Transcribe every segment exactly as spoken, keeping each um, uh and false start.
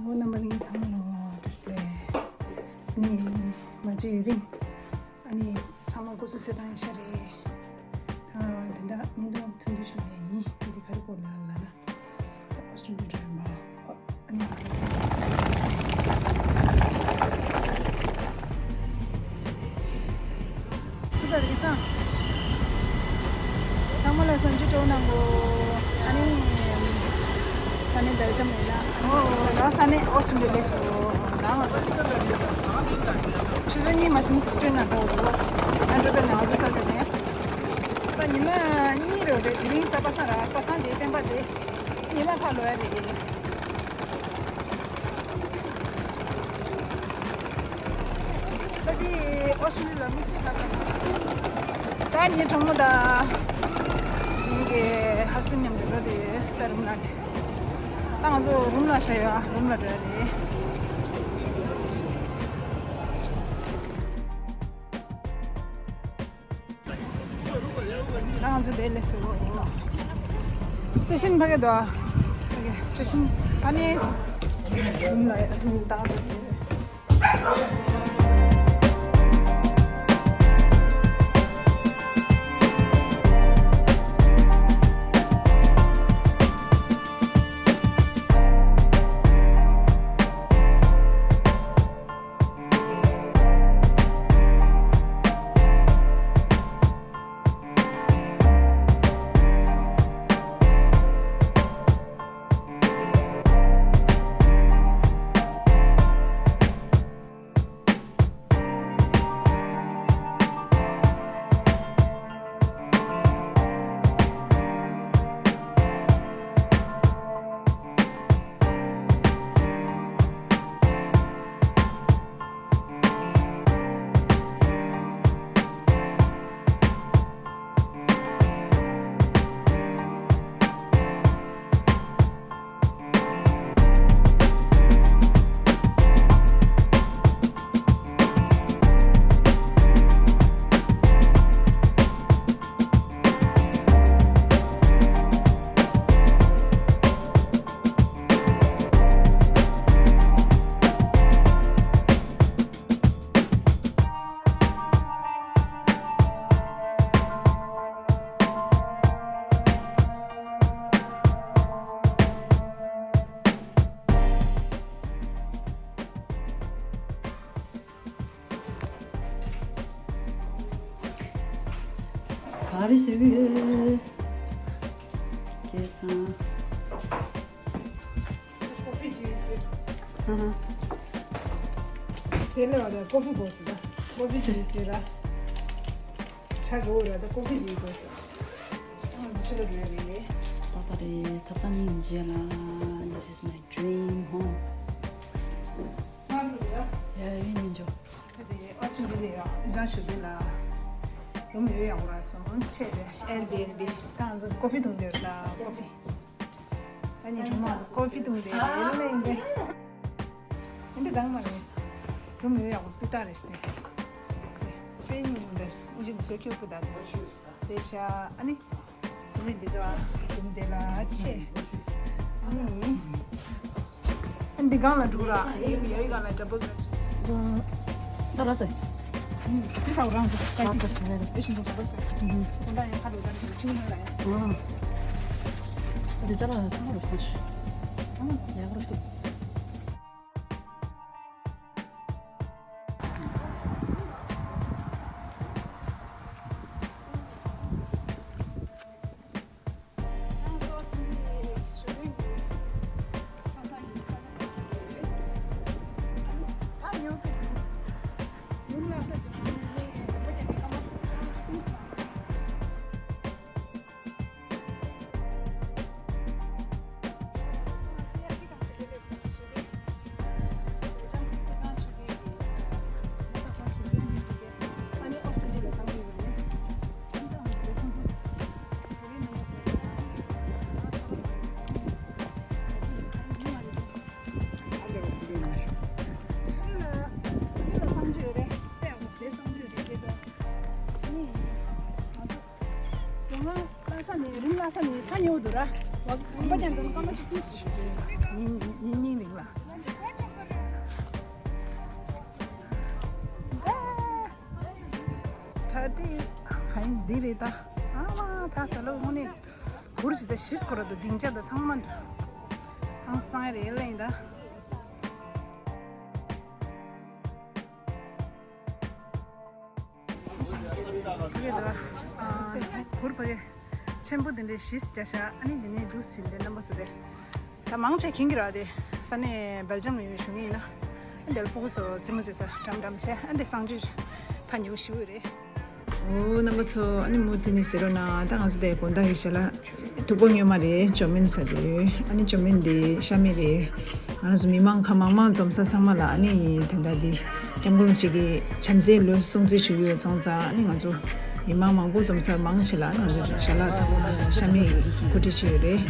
ཨོ་རྣམ་པ་ལྷན་རྒྱས་ཚང་མ་ལ་བཀྲ་ཤིས་བདེ་ལེགས། ཨ་ནི་མ་བརྗེད་ཡུན་རིང་། ཨ་ནི་ཚང་མ་སྐུ་གཟུགས་གསལ་ཐང་ཡིན་ཤག་རེད། ད་དེ་འདྲ་བརྙན་ཐུང་ཐུང་ཐུང་ཞིག་ལ་ཡིན། དེ་དེ་ག་རེ་སྐོར་ལ་ལ་ན། ད་ཨོ་སི་ཊྲེ་ལི་ཡ་འགྲོ་ཡ་མ། ཨ་ནི་སུ་ད་རེད་སང་། ཚང་མ་ལ་གཟིམ་ཅུ་སྤྲོ་གནང་གོ། ཨ་ནི་ས་གནས་སྦེལ་ཇམ་ཡིན་ན། ཨ་ནི་ད་ས་གནས་ཨོ་སི་ཊྲེ་ལི་ཡ་སོ། ད་ང་ཚོ་ཆུ་ཚོད་གཉིས་མ་ཟིན་སི་ཊྲེན་ན་འགྲོ་འདུག་ཨ་འགྲོ་པའི་ནང་ཚོ་ས་གནས་ད་ཉི་མ་གཉིས་རེ་རེ་དེ་རིང་གཟའ་པ་སངས་ར། པ་སངས་དེ་སྤེན་པ་དེ་ཉི་མ་ཕར་ལོག་ཡ་རེད། ད་དེ་ཨོ་སི་ཊྲེ་ལི་ཡ་དམིགས་བསལ་ཁ་ཁ་ད་ངའི་གྲོགས་མོ་དང་ངའི་གི་ཧ་སི་བྷེན་ཌི་མཉམ་དུ་འགྲོ་དེ་ད་རུམ་ལ་ད་ང་ཚོ་རུམ་ལ་ཤ་ཡོད། རུམ་ལ་འགྲོ་ཡ་རེད། ད་ང་ཚོ་དེ་ལས་སུ་སི་ཊེ་ཤན་ཕ་གི་དོ། ཕ་གི་སི་ཊེ་ཤན་ཕ་ནས་ད། ག་རེ་ཟེར་གི་ཡོད། སྐལ་བཟང་། ཀོ་ཕི་ཅིག་ཟེར། ཧ་ཧ། དེ་ལས་བ་ད་ཀོ་ཕི་དགོས་ཟེར་ད། ཀོ་ཕི་ཅིག་ཟེར་ར། ཆ་དགོས་ར་ད་ཀོ་ཕི་ཅིག་དགོས་ཟེར། ང་ཚོ་ཕྱི་ལོགས་འགྲོ་ཡ་རེད། ཏག་ཏག་རེད། ཐབ་ཚང་གཉིས་མཇལ་ལ། This is my dream home. ང་འགྲོ་ཡ། ཡ་ཡིན་ཡིན་འགྲོ། ཨོ་སི་ཊྲེ་ལི་ཡ་ཨི་ཟང་ཞུ་དེ་ལ་རུམ་ཡོད་ཡག་པོ་རག་སོང་། ཆེད་དུ་ཨེར་བི་ཨེན་བི། ད་ང་ཚོ་ཀོ་ཕི་འཐུང་དེ་ལ་ཀོ་ཕི། ད་ནི་གྲོགས་མོ་ཚོ་ཀོ་ཕི་འཐུང་དེ་རུམ་ལ་ཡིན་ཏེ། ཡིན་ཏེ་དང་མ་རེད། རུམ་ཡོད་ཡག་པོ་སྤུས་དག་རེད་ཤི་ཏེ། དཔེ་ཉིན་རུམ་རེད། ཨིན་ཇི་གི་སོ་ཁྱོད་སྤུས་དག་དེ། དེ་ཤ་ཨ་ནི། མི་འདི་དག་ལ་ཆེ། ཨ་ནི། འདི་སྒང་ལ་འགྲོ་ར། ཡི་ཡི་སྒང་ལ་ཌབ་བལ་བེཌ། ད་ར་སོ། འདི་ས་རང་ཚོ་སི་པའི་སི། ཨེ་ཤིན་ཏུ་ཌབ་བལ་སི་པའི་སི། ད་ཡང་ཁ་ལོ་ད་ཆིང་ལ་ཡ། འདི་ཅ་ལག་ཚང་མ་རུ་སོང་ཤི། ཡག་རུ་ཤི། ལྷ་ས་ནས་རུམ་ལྷ་ས་ནས་ཐ་ཉེ་བོ་འདུག་ར། བ་གི་ཚང་མ་ཀྱང་འདུག་སྐར་མ་གཅིག་ཏུ། ཉིན་ཉིན་ཉིན་རིང་ལ། ག་ཡིན་འདི་རེད་ད། ཨ་མ་ད་ད་ལོ་དངོས་གནས་གུར་ཞིག་ད་ཤིས་སྐོར་དུ་སྡིངས་ཆ་ད་ཚང་མ་ཧང་སང་རེད་ལེ་ཡིན་ད། གུར་ཕ་གི་ཆེན་པོ་དེ་འདྲའི་གཞིས་རྒྱ་ཤ་ཨ་ནི་འདི་ནས་འདུག་ཟིན་ཏེ་རྣམ་པ་ཚོ་རེད། ད་མང་ཆེ་མཁྱེན་གྱི་རེད་དེ། ས་གནས་སྦེལ་ཇམ་ཡོད་བཞུགས་ཡིན་ན་འདིར་སྤུ་གུ་ཚོ་རྩེད་མོ་རྩེ་ས་འགྲམ་འགྲམ་བྱས་ཨ་འདི་གསང་སྤྱོད་ཐ་ཉུ་ཞུ་གི་རེད། འོ་རྣམ་པ་ཚོ་ཨ་ནི་མུ་མཐུད་ནས་གཟིགས་རོགས་གནང་། ད་ང་ཚོ་དེ་དགོང་དག་གི་ཞལ་ལག་ཐུག་པ་སྔོན་མ་རེད། ཅོ་མིན་ཟ་དུས་ཨ་ནི་ཅོ་མིན་དེ་ཤ་མེད་རེད། ང་རང་ཚོ་མི་མང་ཁ་མང་མང་འཛོམས་ས་ཚང་མ་ལ་ཨ་ནི་དེ་འདྲ་དེ་སྐྱབས་མགོན་རིན་པོ་ཆེ་གི་བྱམས་བརྩེའི་ལོ་སྲུང་བརྩི་ཞུ་གི་ཡོད་སོང་ཙང་ཨ་ནི་ང་ཚོ་མི་མང་མང་པོ་འཛོམས་ས་མང་ཆེ་ལ་ཨ་ནི་ང་ཚོ་ཞལ་ལག་ཚང་མ་ཤ་མེད་གོ་སྒྲིག་བྱས་ཡོད་རེད།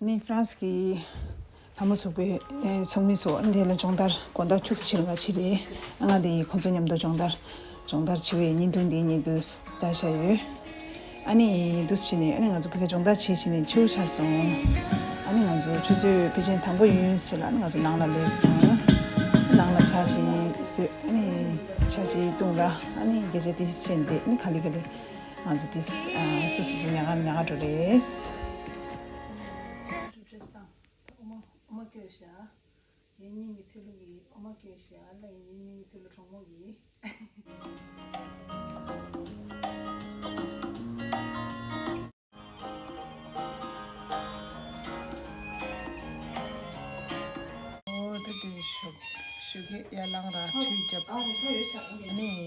ནི་ཧྥ་རན་སི་གི་ལྷ་མོ་ཚོགས་པའི་ཚོགས་མི་ཚོ་འདི་ལ་སྦྱོང་བརྡར་དགོང་དག་ཁྱུག་ཙམ་ཕྱི་ལ་ཕྱིན་རེད། ང་དེ་ཁོང་ཚོ་མཉམ་དུ་སྦྱོང་བརྡར་སྦྱོང་བརྡར་བྱེད་པའི་བརྙན་ཐུང་འདི་ཉིད་དུ་བལྟ་བཞག་ཡོད། ཨ་ནི་འདུག་བྱས་ནས་ཨ་ནི་ང་ཚོ་ཕ་གི་སྦྱོང་བརྡར་བྱས་བྱས་ནས་ཕྱི་པོ་ཆགས་སོང་། ཨ་ནི་ང་ཚོ་ཆུ་ཚོད་ཕལ་ཆེར་དང་པོ་ཡིན་ཟེར་ལ་ཨ་ནི་ང་ཚོ་ནང་ལ་སླེབས་སོང་། ནང་ལ་ཇ་ཅིག་བཟོས་ཨ་ནི་ཇ་ཅིག་བཏུང་ར་ཨ་ནི་སྐད་ཆ་དེ་བཤད་བསྡད་ཨ་ནི་ག་ལེ་ག་ལེ་ང་ཚོ་དེ་སོ་སོ་སོ་ཉལ་ཁང་ཉལ་ཁང་འགྲོ་རེད། ཡིན་ཉིན་གྱི་ཚེ་ལུ་གི་ཨོ་མ་སྐྱོན་ཞེས་ཨ་ལ་ཡིན་ཉིན་གྱི་ཚེ་ལུ་གྲོགས་མོ་གི། ཨོ་ད་དེ་ཞོགས་ཞོགས་ཀས་ཡར་ལངས་ར་ཁྲུས་བརྒྱབ། ཨ་ནི།